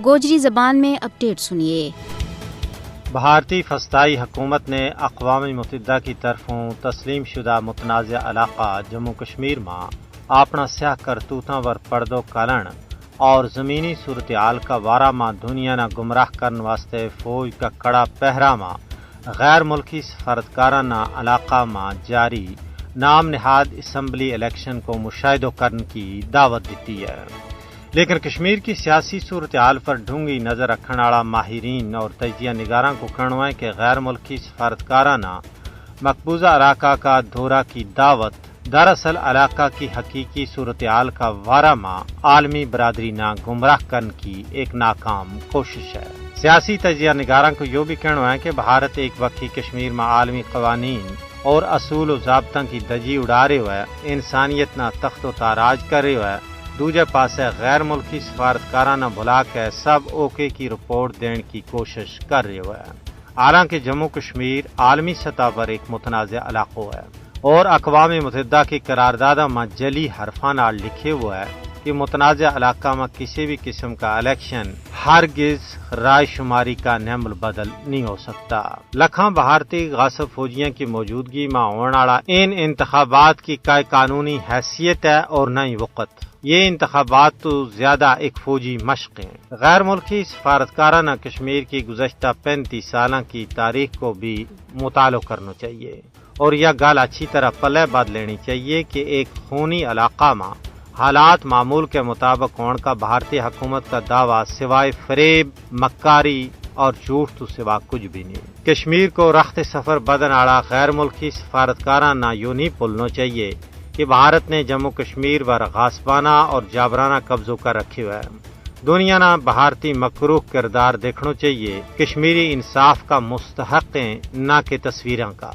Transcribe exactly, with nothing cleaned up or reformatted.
گوجری زبان میں اپڈیٹ سنیے۔ بھارتی فسطائی حکومت نے اقوام متحدہ کی طرفوں تسلیم شدہ متنازعہ علاقہ جموں کشمیر ما اپنا سیاہ کرتوتاں ور پڑدو کالن اور زمینی صورتحال کا وارا ما دنیا نا گمراہ کرن واسطے فوج کا کڑا پہرا ما غیر ملکی سفارتکاراں نا علاقہ ما جاری نام نہاد اسمبلی الیکشن کو مشاہدو کرن کی دعوت دتی ہے۔ لیکن کشمیر کی سیاسی صورتحال پر ڈھونگی نظر رکھن آڑا ماہرین اور تجزیہ نگاراں کو کہنو ہے کہ غیر ملکی سفارتکاراں نا مقبوضہ علاقہ کا دورہ کی دعوت دراصل علاقہ کی حقیقی صورتحال کا وارا ما عالمی برادری نا گمراہ کرن کی ایک ناکام کوشش ہے۔ سیاسی تجزیہ نگاراں کو یوہ بھی کہنو ہے کہ بھارت ایک وقتی کشمیر ما عالمی قوانین اور اصول و ضابطاں کی دجی اڑا رہیو ہے، انسانیت نا تخت و تاراج کر رہیو ہے، دوجہ پاسے غیر ملکی سفارتکاراں نا بھلا کے سب اوکے کی رپورٹ دین کی کوشش کر رہیو ہے۔ حالانکہ جموں کشمیر عالمی سطح پر ایک متنازعہ علاقو ہے اور اقوام متحدہ کی قرارداداں ما جلی حرفاں نال لکھے ہوئے ہے کہ متنازعہ علاقہ ما کسی بھی قسم کا الیکشن ہرگز رائے شماری کا نعم البدل نہیں ہو سکتا۔ لکھاں بھارتی غاصب فوجیاں کی موجودگی ما ہون آڑا ان انتخابات کی کائے قانونی حیثیت ہے اور نہ ہی وقت۔ یہ انتخابات تو زیادہ ایک فوجی مشق ہیں۔ غیر ملکی سفارتکاراں نا کشمیر کی گزشتہ پینتیس سالاں کی تاریخ کو بھی مطالعو کرنو چاہیے اور یا گل اچھی طرح پلے بد لینی چاہیے کہ ایک خونی علاقہ ما حالات معمول کے مطابق ہون کا بھارتی حکومت کا دعوی سوائے فریب، مکاری اور جھوٹ تو سوا کچھ بھی نہیں۔ کشمیر کو رخت سفر بدن آڑا غیر ملکی سفارتکاراں نا یوہ نہیں پلنو چاہیے کہ بھارت نے جموں کشمیر پر غاصبانہ اور جابرانہ قبضو کر رکھیو ہے۔ دنیا نا بھارتی مکروہ کردار دیکھنو چاہیے، کشمیری انصاف کا مستحق ہیں، نہ کہ تصویراں کا۔